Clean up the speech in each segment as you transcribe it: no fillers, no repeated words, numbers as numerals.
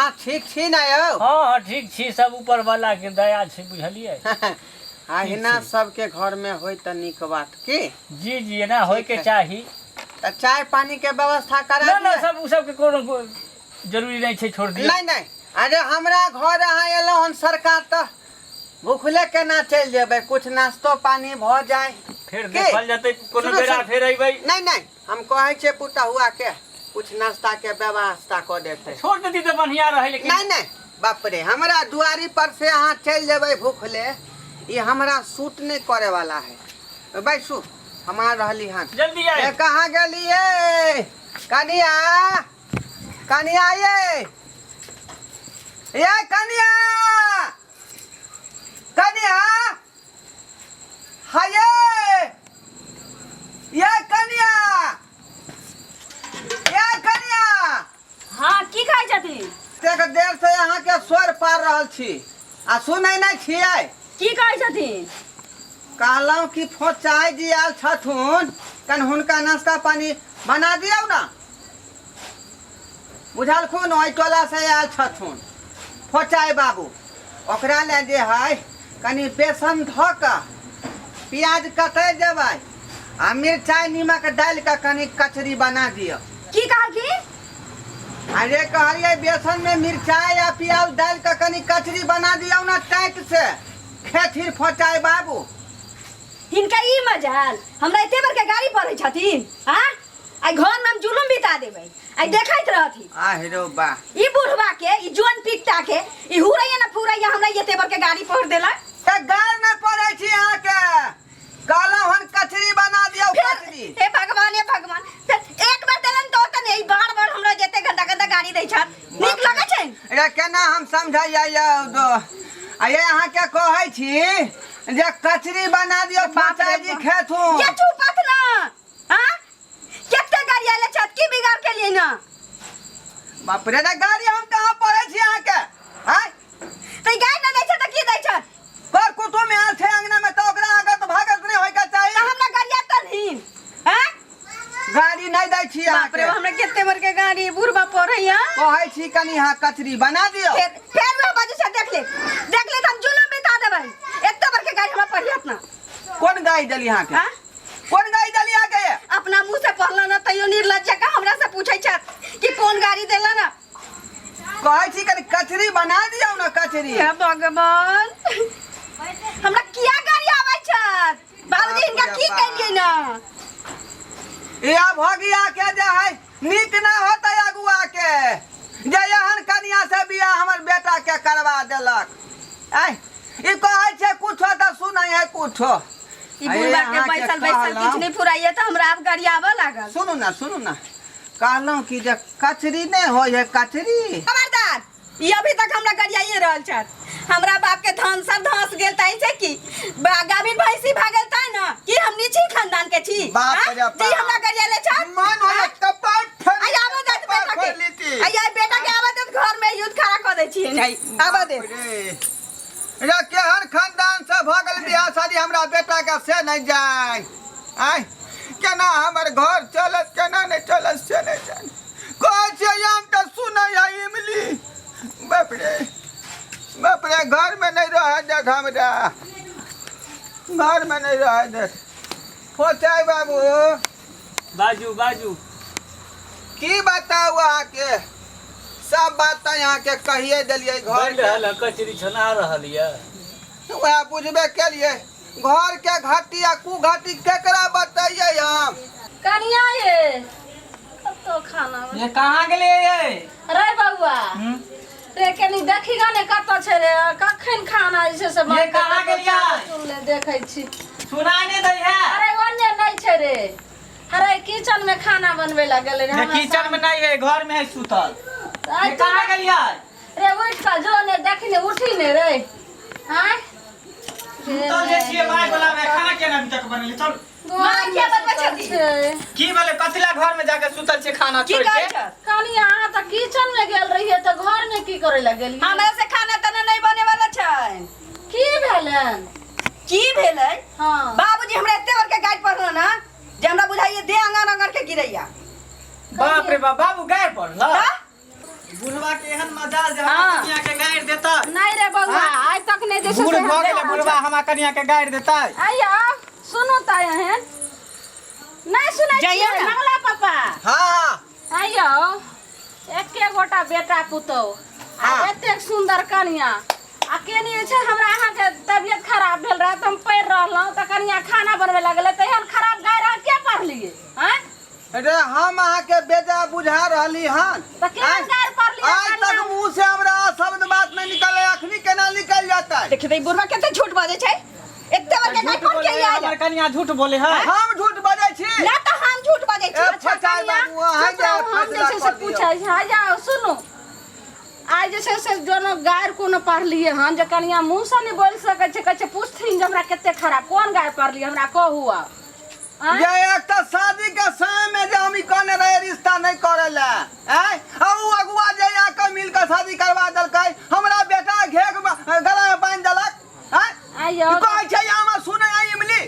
अहाँ ठीक छी ने यौ? हँ हँ, ठीक छी, सब ऊपर वाला के दया छै, बुझलियै। अहिना सबके घर में होय तऽ नीक बात की। जी जी, एना होय के चाही। तऽ चाय पानी के व्यवस्था करा ना ना, सब उ सबके कोनो जरूरी नहीं छै, छोड़ दियौ। नहीं नहीं, अरे हमरा घर अहाँ एलहुँ हन सरकार, तऽ भूखले केना चलि जेबै? कुछ नाश्तो पानी भऽ जाय फेर की? देखल जेतै कोनो सुनू, बेरा सुनू। फेर अयबै। नहीं नहीं, हम कहै छियै पुतहुआ के कुछ नाश्ता के व्यवस्था कऽ देतै। छोड़ देती तऽ बढ़िया रहै, लेकिन नहीं नहीं, बाप रे, हमरा दुआरी पर से अहाँ चलि जेबै भूखले, ई हमरा सूट नहीं करे वाला है। बैसू, हम आ रहली हन। जल्दी आइ। ए, कहाँ गेलियै कनिया? कनिया ये, ये कनिया, कनिया, हाँ ये, ये कनिया, ये कनिया। हाँ, की कहै छथिन? एतेक देर से अहाँ के स्वर पार रहल छी आ सुनै नहि छियै। की कहै छथिन? कहलहुँ कि फोचाइ जी आयल छथुन, कनि हुनका नाश्ता पानी बना दियौ ने। बुझलखुन? ओहि टोला से आयल छथुन फोचाइ बाबू। ओकरा लए जे है कनि बेसन धऽ कऽ, प्याज कतरि देबै आ मिरचाइ नीमक डालि कऽ कनि कचरी बना दियौ। की कहलखिन? अरे कहलियै बेसन में मिरचाइ आ प्याज डालि कऽ कनि कचरी बना दियौ ने, टाइट से खेथिन फोचाइ बाबू। हिनका ई मजाल हमरा एते बड़का गाड़ी पढ़ै छथिन? आँ, आइ घर में हम जुलुम बिता देबै, आइ देखैत रहथिन। आहिरो बा, ई बुढ़वा के, ई जोन पिकता के, ई हुरैया ना फुरैया हमरा एते बड़का गाड़ी पढ़ देलक। तऽ गाड़ नहि पड़ै छी अहाँके, कहलहुँ हन कचरी बना दियौ कचरी। हे भगवान, हे भगवान, फेर एक बार देलन तो त नहीं, बार बार हमरा जते गंदा गंदा गाड़ी दै छत, नीक लगै छै? रे केना हम समझैयै यौ दो, आ ये अहाँके कहै छी जे कचरी बना दियौ, बाप रे चाचाजी बाप। खेथुन। ये चुपत ना, हाँ कते गाड़ी आले छत, की बिगाड़ के लिए ना? बाप रे, गाड़ी हम कहाँ पड़ै छी अहाँके? आँय, त ई गाड़ी ना दै छ त की दै छ? कर कुटुम आयल छै अंगना में तऽ ओकरा आगे तऽ भागत नहि होइके चाही। त हमरा गाड़ी आता नहीं? हाँ, गाड़ी नहि दै छी बाप रे, अहाँके। हमरा कते बड़का गाड़ी बुढ़बा पढ़ैया। कहै छी कनि अहाँ कचरी बना दियौ। फिर फिर वह बाजू से देख ले, देख ले, त हम जुलुम बिता देबै। एते बड़का गाड़ी हमरा पढ़ियत ना। कोन गाड़ी देली अहाँके? हाँ? कोन गाड़ी देली अहाँके? अपना मुंह से पढ़ला ना तैयो निर्लज्ज का हमरा से पूछै छत कि कोन गाड़ी देला ना। कहै छी कनि कचरी बना दियौ ने कचरी। हे भगवान, हमरा किया गाड़ी आबै छत? बाबूजी, हिनका की कैलियै ना? या भगिया के जे है नीक ना होतै अगुआ के, जे एहन कनिया से बियाह हमर बेटा के करवा देलक। आय, ई कहै छै कुछो तऽ सुनै है कुछो। ई बुढ़बा के अहाँके बैसल बैसल कहलहुँ। किछु नहि फुराइए तऽ हमरा आब गाड़ी आबऽ लागल। सुनू ना, सुनू ना, कहलहुँ कि जे कचरी नहि होइ है कचरी। खबरदार, ई अभी तक हमरा गरियाइए रहल छथि। हमरा बाप के धन सब धंस गेल ताहि से की गाभिन भैंसी भागल ताहि न कि हम नीची खानदान के छी? बाप हाँ? रे बाप। जे हमरा गरियाले छथि। मन होइए कपार फोड़ि आई आबऽ देत कपार बेटा फोड़ि के लेती। आई आई बेटा के आबऽ देत, घर में युद्ध खड़ा कऽ दै छियै। नहीं आबऽ देत। बाप रे। रे केहन खानदान से भऽ गेल बियाह शादी हमरा बेटा के से नहि जाय। आय केना हमर घर चलत केना नहि चलत से नहि जान। कहै छियै आम तऽ सुनै है इमली। बाप रे बाप रे, घर में नहीं रह देत हमरा, घर में नहीं रह देत। फोचाइ बाबू। बाजू बाजू। की बताउ अहाँके, सब बात तऽ अहाँके कहिए देलियै। घर बनि रहल है, कचरी छना रहल यऽ। वएह बुझबे केलियै, घर के घाटी आ कु घाटी केकरा बतैयै हम? कनिया ये कतौ खाना ये कहाँ गेलियै ये? रे बौआ रे, कनी देखी गा ने कतऽ छै रे, कखन खाना जे छै से ये बनतै, कहाँ कतौ गेलियै? चावल चुनले देखै छी। सुनाई नहीं दै है। अरे ओन्ने नहि छै रे, अरे किचन में खाना बनबै लए गेलै रे। ये हमरा किचन में नहीं है, घर में है सुतल। आइ ये कहाँ गेलियै? रे उठि कऽ जो ने देखी ने, उठी ने रे। आँय, सुतल जे छियै माय बोलावे, खाना केना अभी तक बनेले? चल। माँ किया बनबै छथिन? की भेलै? कथिला घर में जाके सुतल छियै खाना की छोड़ कहै के? छथि? कनी अहाँ तऽ किचन में गेल रहियै तऽ घर में की करै लए गेलियै? हमरा से खाना ताना नहीं बने वाला छै। की भेलनि? की भेलै? हाँ। बाबूजी हमरा एते बड़का गाइड पढ़ल ना जे हमरा बुझाइए देह अंगर अंगर के गिरैया। बाप रे बाप, बाबू गाय पढ़ल? तऽ? बुढ़वा के एहन मजाल जे हमरा हाँ। कनिया के गारि देतै। नहीं रे बउआ आइ तक नहीं जे छै बूढ़ से भऽ गेलै हम बुढ़वा हमरा कनिया के गारि देतै। आइयो सुनू तऽ एहन नहीं सुनै जइयौ छियै ने। मंगला पापा। हाँ। आइयो एके गोटा बेटा पुतोह आ हाँ। एतेक सुंदर कनिया आ केनी जे छै हमरा अहाँके तबियत खराब भेल रहै तऽ हम पढ़ि रहलहुँ तऽ कनिया खाना बनबै लगलै तऽ एहन खराब गारि अहाँ किया पढ़लियै आँय? अरे हम अहाँके बेजा बुझा रहली हन। तऽ केहन गारि पढ़लियै आज तक कनिया? मुंह से हमरा शब्द बात नहीं निकले, अखनी केना निकल जाता? देखिए तऽ ई बुढ़वा कते झूठ बजै छै, एते बड़का झूठ गाय पढ़ बोले के है, आयल। हमर कनिया झूठ बोले है। हम झूठ बजै छी? ना तऽ हम झूठ बजै छी। ए, अच्छा, फचाइ कनिया, बाबू, अहाँ चुप रहू, जे हम जे फैसला छै से कऽ दियौ। पूछै छी। हाँ, जाउ, सुनू आइ जे छै से जोनो गारि कोनो पढ़लियै हन जे कनिया मुँहसँ नहि बोलि सकै छै, कहै छै पुछथिन जे हमरा कते खराब कोन गारि पढ़लियै हमरा कहू आब। आँय? जे एक तऽ शादी के समय में जे हम ई कहने रहे रिश्ता नहीं करे ला, आँय? आ उ अगुआ जे आके मिल के शादी करवा देलकै, हमरा बेटा घेर गला में बान्हि देलक, आँय? आइयो। ई कहै छै हमरा सुनै आ इमली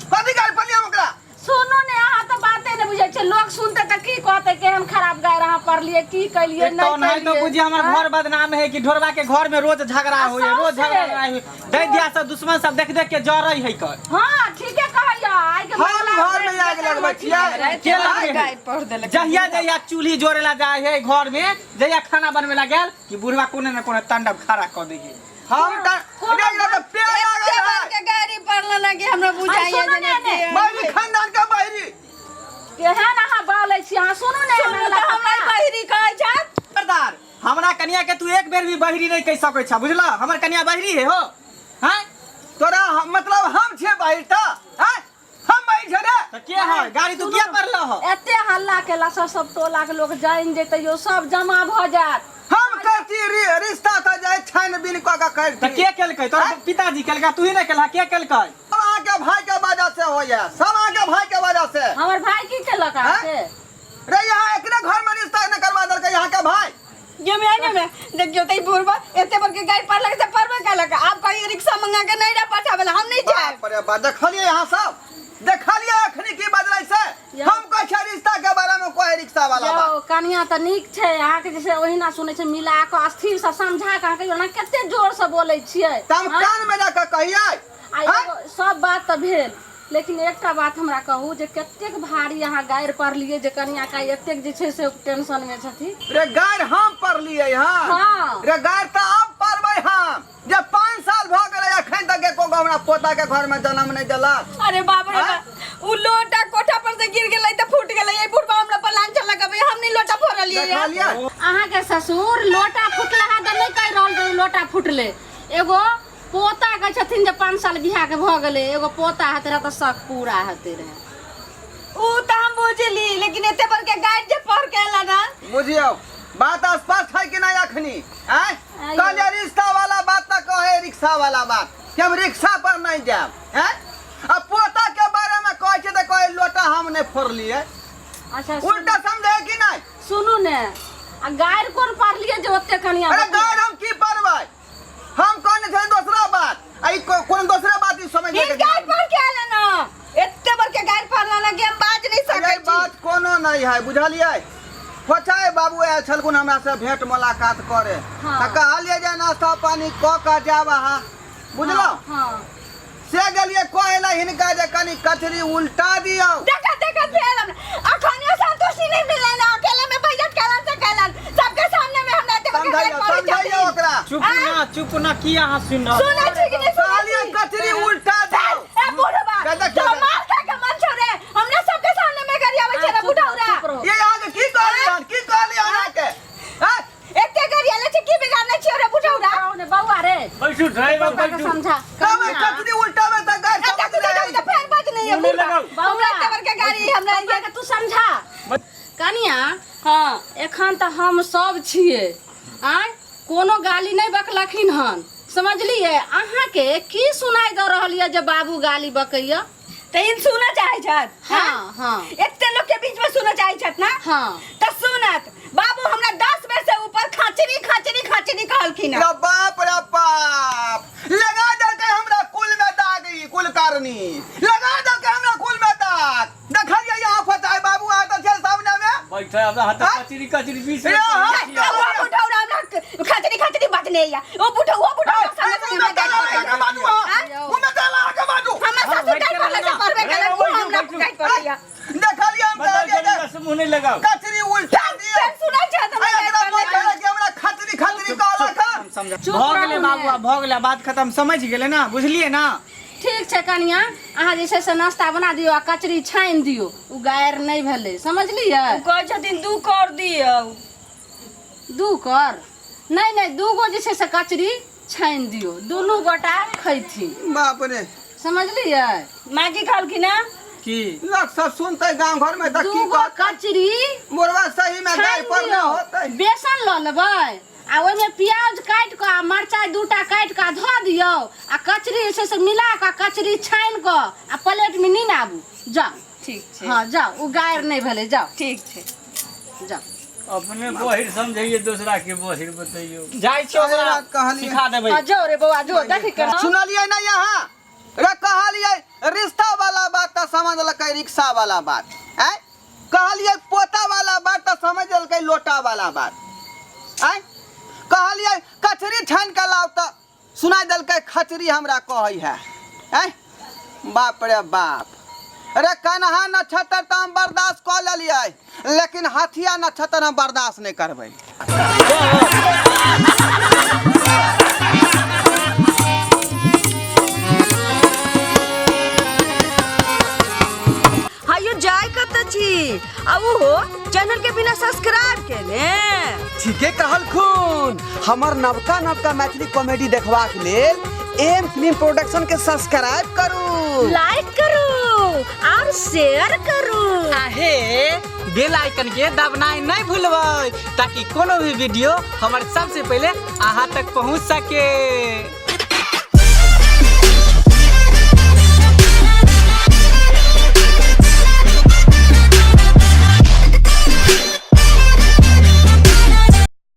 कथी गारि पढ़लियै हम ओकरा? सुनू ने, अहाँ तऽ बाते नहि बुझै छियै, लोक सुनतै तऽ की कहतै केहन खराब गारि अहाँ पढ़लियै, की केलियै एक नहि तो नहीं तो केलियै। बुझिए हमर आँय? घर बदनाम है कि ढोरबा के घर में रोज झगड़ा आ होय, रोज सौंसे। झगड़ा लड़ाई होय, दै दिया सब दुश्मन सब देख देख के जरै है कर। हाँ ठीके कहैया, आइ के हम मंगला घर में आगि लगबै छियै। के लगबै है? गाय पढ़ देलक। जहिया जहिया चूल्ही जोड़े ला जाय है घर में, जहिया खाना बनवे ला गेल कि बुढ़वा कोने न कोने तांडव खड़ा कर दे है। हम त कोनो रे रे त पेड़ एते लागल है। बड़का गाड़ी पढ़ल ना कि हमरा बुझाइए सुनू जे ने, नहि ने। बहिरी खानदान के बहिरी। केहन अहाँ बोलै छी, अहाँ सुनू ने सुनू मंगला तऽ हमरा पापा। बहिरी कहै छथि। सरदार हमरा कनिया के तू एक बेर भी बहिरी नहीं कह सकै छ, बुझला? हमर कनिया बहिरी है हो। हैं? तोरा मतलब हम छियै बहिर त? हैं? हम बहिर छियै रे? त के है? गाड़ी तू किया पढ़ल हो? एते हल्ला केला से सब टोला के लोग जानि जेतै यौ, सब जमा भऽ जायत। हम करती रिश्ता त जाय छान बिन क के करती। त के केलकै? तोर हैं? पिताजी केलकै, तू ही नहीं केलहा, के केलकै? सब अहाँके भाई के वजह से होइया, सब अहाँके भाई के वजह से। हमर भाई की केलक अहाँके? रे यहाँ एकरे घर में रिश्ता नहीं करवा देलकै यहाँ के भाई। ये में आने में देखियो त ई बुढ़वा एते बड़के गाड़ी पढ़लक से पढ़बे केलक, आब कहीं रिक्शा मंगा के नहीं रह पठाबेला, हम नहीं जाएब। बाप रे बाप, देखलिए यहाँ सब, देखलिए अखनी की बदलै से। हम कहै छियै रिश्ता के बारे में, कोई रिक्शा वाला यौ बात। कनिया तऽ नीक छै अहाँके, जे छै ओहिना सुनै छै मिला कऽ स्थिर से समझा कऽ अहाँके ओना कते जोर से बोलै छियै। त हम हँ? कान में जाके कहियै। आ एगो सब बात तऽ भेल, लेकिन एकटा बात हमरा कहू जे कतेक भारी अहाँ गारि पढ़लियै जे कनिया का एतेक जे छै से टेंशन में छथिन? रे गारि हम पढ़लियै हँ। हाँ। रे गारि तऽ आब पढ़बै हम, जे 5 साल भऽ गेलै अखन तक एको गो हमरा पोता के घर में जन्म नहीं देलक। अरे बाप रे हाँ? बाप, उ लोटा कोठा पर से गिर गेलै तऽ फूट गेलै, ई बुढ़बा हमरा पर लांछन लगबै, हम नहीं लोटा फोड़लियै। देखलियै? अहाँके ससुर लोटा फुटला तऽ नहि कहि रहल जे लोटा फुटलै, एगो पोता कहै छथिन जे 5 साल बियाह के भऽ गेलै, एगो पोता हेतै रहै तऽ शख पूरा हेतै रहै। उ तऽ हम बुझली, लेकिन एते बड़के गाइड जे पढ़ के एला ना। बुझियौ बात स्पष्ट है कि नहीं अखनी? आँय? आइयो। कहलियै रिश्ता वाला बात तऽ कहे रिक्शा वाला बात कि हम रिक्शा पर नहीं जायब। आँय? आ पोता के बारे में कहै छै तऽ कहै लोटा हम नहीं फोड़लियै। अच्छा, उल्टा समझे कि नहीं? सुनू ने, आ गारि कोन पढ़लियै जे ओते कनिया अरे बतिया? गारि हम की पढ़बै, हम कहने छै दोसरा बात, आ ई कोनो दोसरा बात ई समझ ई गारि पढ़ के एला ना, एते बड़के गारि पढ़ला ना कि हम बाज नहीं सकै ये छी। बात कोनो नहीं है, बुझलियै? फोचाय बाबू आयल छलखुन हमरा से भेंट मुलाकात करे। हाँ। तऽ कहलियै जे नाश्ता पानी कऽ कऽ जायब अहाँ, बुझलहुँ? हाँ। से गेलियै कहै लए हिनका जे कनी कचरी उल्टा दियौ। देखा देखा भेल हमरा अखनियो संतुष्टि नहीं मिललै ना, अकेले में बैजत केलन से केलन, सबके सामने में हमरा एते बड़का समझाइयो, गारि पढ़ै समझाइयो छथिन। ओकरा। चुप ना, चुप ना, की अहाँ सुन रहल? सुनै छी कि नहीं सुनै कहलियै छी? कचरी उल्टा दियौ। ए बुढ़बा, दादा, तो दादा। मार खा के मन छौ रे, हमरा सबके सामने में गरियाबै छै रे चुप रहो, बुढ़ौरा। चुप रहो। ये अहाँके की कहलियै हन? की कहलियै अहाँके? आँय? एते गरियाले छै की बिगाड़ने छियौ रे बुढ़ौरा? रहो ने बौआ रे, बैठू ड्राइवर बौआ के बैठू। समझा। तब कनिया, कचरी उल्टाबै तऽ गारि एते समझ कुछ नहि तऽ फेर बाज नहीं है मुँह बुढ़बा। लगाउ। हमरा एते बड़का गाड़ी हमरा बौआ के तू समझा। कनिया, हाँ। एखन तऽ हम सब छियै, आँय कोनो गाली नहि बकलखिन हन, समझलियै? अहाँके की सुनाइ दऽ रहल यऽ जे बाबू गाली बकैया? तऽ इन सुनऽ चाहै छथि? हाँ, हाँ। एते लोग के बीच में सुनऽ चाहै छथि ना? हाँ। तऽ सुनत, बाबू हमरा 10 बेर से ऊपर खाचरी खाचरी खाचरी कहलखिन रे बाप रे बाप, लगा देलकै हमरा कुल में दाग, ई कुल कारणी लगा देलकै हमरा कुल में दाग। देखलियै यहाँ फटाइ बाबू अहाँ तऽ छै सामने में बैठे हमरा हाथ हाँ? कचरी कचरी बीस रे, हाँ, बाबू खचरी खचरी बजने या ओ बुढ़ा ओ बुढ़ा संगे संगे हमरा गारि पढ़ैया। हमर ससुर गारि पढ़ले से पढ़बे केलक, ओ हमरा गारि पढ़ैया। देखलियै हम बताओ कहलियै जल्दी से मुंह नहीं लगाओ। कचरी उल्टा दिए। फेर सुनै छै तऽ हमरा एकरा गारि पढ़ैया। बोलऽ कि हमरा खचरी खचरी कहलक हन। समझ चुप भऽ गेलै रहू बाबू ने। आब भऽ गेलै, बात खतम, समझ गेलै ना, बुझलियै ना? ठीक छै कनिया, अहाँ जे छै से नाश्ता बना दियौ आ कचरी छानि दियौ। ओ गारि नहि भेलै, समझलियै? कहै छथिन 2 कर दियौ। 2 कर नहि नहि, 2 गो जे छै से कचरी छानि दियौ, दुनू गोटा खैथिन। बाप रे, समझलियै? माँ की कहलखिन हँ? की लोक सब सुनते गांव घर में तऽ 2 की गो कहतै? कचरी मोरवा सही में गाय छानि पर दियौ। होतै। बेसन लऽ लेबै आ ओहिमे प्याज काटि कऽ आ मरचाइ 2टा काटि कऽ धऽ दियौ आ कचरी जे छै से मिला कऽ कचरी छानि कऽ आ प्लेटमे नीन आबू। जाउ। ठीक छै। हँ जाउ, ओ गारि नहि भेलै, जाउ। ठीक छै। जाउ। अपने बहिर समझैये, दोसरा के बहिर बतैयो। जाइ छियै अरे ओकरा बात कहलियै। सिखा देबै। हँ जो रे बौआ जो, देखी केना। सुनलियै ना यहाँ रे? कहलियै रिश्ता वाला बात तऽ समझलकै रिक्शा वाला बात। आँय, कहलियै पोता वाला बात तऽ समझ लेलकै लोटा वाला बात। आँय, कहलियै कचरी छानि कऽ लाउ तऽ सुना देलकै खचरी हमरा कहै है। आँय, बाप रे बाप रे, कन्हा नक्षत्र तऽ हम बर्दाश्त कऽ लेलियै, लेकिन हथिया नक्षत्र हम बर्दाश्त नहि करबै। हायो जाय कत छी आ ओहो चैनल के बिना सब्सक्राइब केने? ठीके कहलखुन। हमर नवका नवका मैथिली कॉमेडी देखबाक लेल एम फिल्म प्रोडक्शन के सब्सक्राइब करू, लाइक करू और शेयर करू। आहे बेल आइकन के दबनाइ नहि भूलबै, ताकि कोनो भी वीडियो हमर सबसे पहिले अहाँ तक पहुँच सके।